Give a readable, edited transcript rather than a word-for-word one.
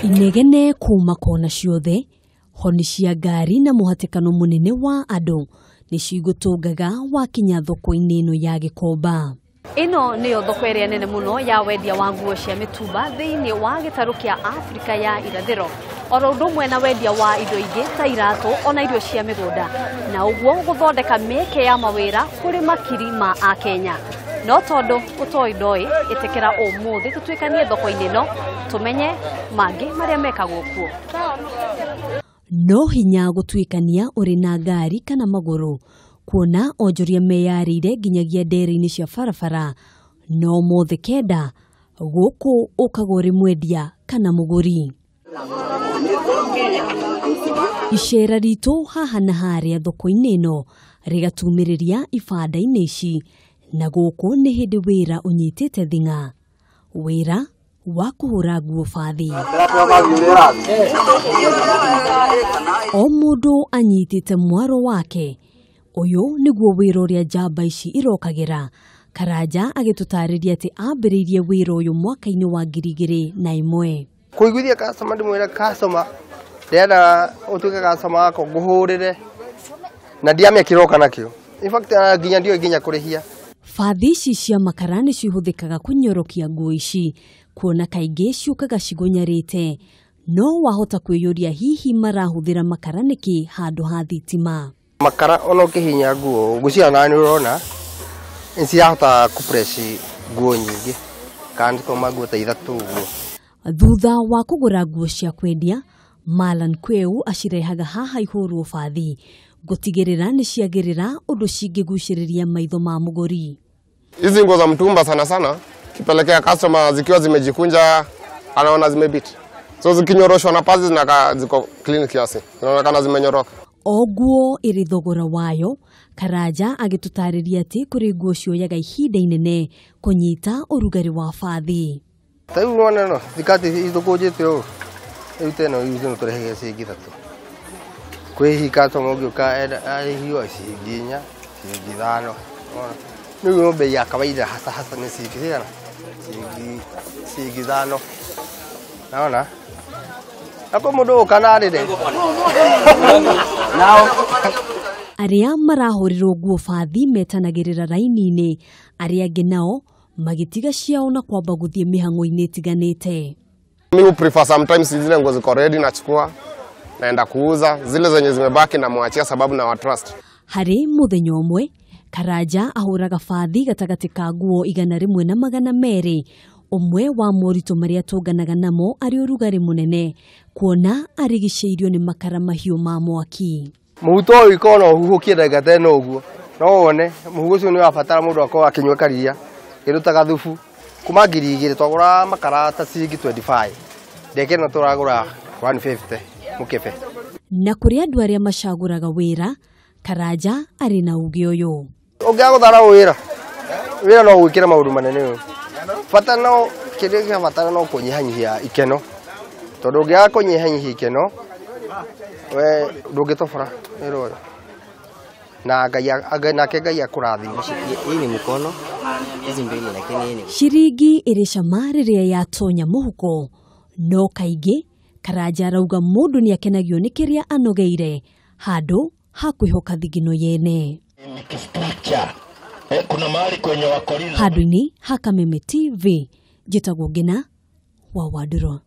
Inegene kuma kona ciothe, honi cia ngari na mũhatĩkano mũnene wa andũ nĩcio igũtũngaga wakinya thoko-inĩ ĩno ya Gĩkomba. Ĩno nĩyo thoko ĩrĩa nene mũno ya wendia wa nguo cia mĩtumba thĩinĩ wa gĩtarũ kĩa Afrika ya irathĩro, oro ũndũ ũmwe na wendia wa indo ingĩ ta iratũ ona irio cia mĩgũnda, na ũguo gũthondeka mĩeke ya mawĩra kũrĩ makiri ma akenya. No tondũ ũtoĩ ndoĩ, ĩtĩkĩra ũmũthĩ tũtuĩkanie thoko-inĩ ĩno tũmenye mangĩ marĩa mekagwo kuo. No hinya gũtuĩkania ũrĩ na ngari kana magũrũ, kuona onjoria meyarĩire nginyagia ndere-inĩ cia barabara, no mothe kenda gũkũ ũkagwo ũrĩ mwendia kana mũgũri. Icera ritũ haha na harĩa thoko-inĩ ĩno rĩgatumĩrĩria ibanda-inĩ ici, na gũkũ nĩ hĩndĩ wĩra ũnyitĩte thing'a, wĩra wa kũhũra nguo bathi. O mũndũ anyitĩte mwaro wake, ũyũ nĩguo wĩra ũrĩa njamba ici irokagĩra. Karanja agĩtũtarĩria atĩ ambĩrĩirie wĩra ũyũ mwaka-inĩ wa 2001. Kũiguithia customer ndĩmwĩre customer ndĩrenda ũtuĩke customer wakwa ngũhũrĩre na ndiamenya kĩroka nakĩo. In fact nginya ndiũĩ nginya kũrĩhia. Bathi ici cia makara nĩ cihũthĩkaga kũnyorokia nguo ici, kuona kaingĩ ciũkaga cigũnyarĩte. No wahota kwĩyũria hihi marahũthĩra makara nĩkĩ handũ ha thitima. Makara ona ũkĩhihinya nguo ngwĩciria nawe nĩ ũrona nĩ cirahota kũ press nguo nyingĩ kana nĩ nguo ta ithatũ ũguo. Thutha wa kũgũra nguo cia kwendia, Malan Kweu acirehaga haha ihũrwo bathi gũtigĩrĩra nĩ ciagĩrĩra ũndũ cingĩgucĩrĩria maitho ma mũgũri. Hizi nguo za mtumba sana sana kipelekea customer zikiwa zimejikunja anaona zimebit. So zikinyoroshwa na pasi zinakaa ziko clean kiasi. Zinaonekana zimenyoroka. O nguo ĩrĩ thogora wayo, Karanja agĩtũtarĩria atĩ kũrĩ nguo cioyaga ihinda inene kũnyita ũrugarĩ wa bathi. Ta rĩu nĩwona ĩno thikati itũkũnjĩte ũũ, rĩu ta ĩno ĩno tũrehagia ciringi ithatũ. Kwĩ hihi customer ũngĩũka arĩhio ciringi inya, ciringi ithano. Rĩu bei ya kawaida hasa hasa nĩ ciringi cigana? Ciringi ithano. Naona? Na kwĩ mũndũ ũka na arĩre. Arĩa marahũrĩrwo nguo bathi metanagĩrĩra raini-inĩ, arĩa angĩ nao magĩtiga ciao na kwamba gũthiĩ mĩhang'o-inĩ ĩtiganĩte. Mi prefer sometimes zile nguo ziko ready nachukua naenda kuuza, zile zenye zimebaki namwachia sababu na wa trust. Harĩ mũthenya ũmwe, Karanja ahũraga bathi gatagatĩ ka nguo 100 na 200, ũmwe wa moritũ marĩa tũnganaga namo arĩ ũrugarĩ mũnene, kuona arigicĩirio nĩ makara mahiũ ma mwaki. Mũhu ta ũyũ ikorwo no ũhuhũkie ndagĩka ta ĩno ũguo, no wone mũhu ũcio nĩ ũrabatara mũndũ akorwo akĩnyua karia kĩndũ ta gathubu. Kuma 2000 twagũraga makara ta ciringi 25, ndagĩka ĩno tũragũra 150 mũkebe. Na kũrĩ andũ arĩa macagũraga wĩra, Karanja arĩ na uge ũyũ. Ũngĩaga gũthara wĩra, wĩra no ũgwĩkĩre maũndũ manene ũũ. Bata no kĩrĩa kĩa bata no kũnyihanyihia ikeno, tondũ ũngĩaga kũnyihanyihia ikeno we ndũngĩtobora wĩra ũyũ na Ngai nake Ngai akũrathime. Hii ni mkono hizi mbili lakini hii ni Ciringi ĩrĩ cama rĩrĩa yatonya mũhuko, no kaingĩ Karanja arauga mũndũ nĩ akenagio nĩ kĩrĩa anogeire handũ ha kwĩhoka thigino yene. Kuna mahali kwenye Wakorintho Handũ-inĩ ha Kameme TV, njĩtagwo Ngina wa Wandũrũ.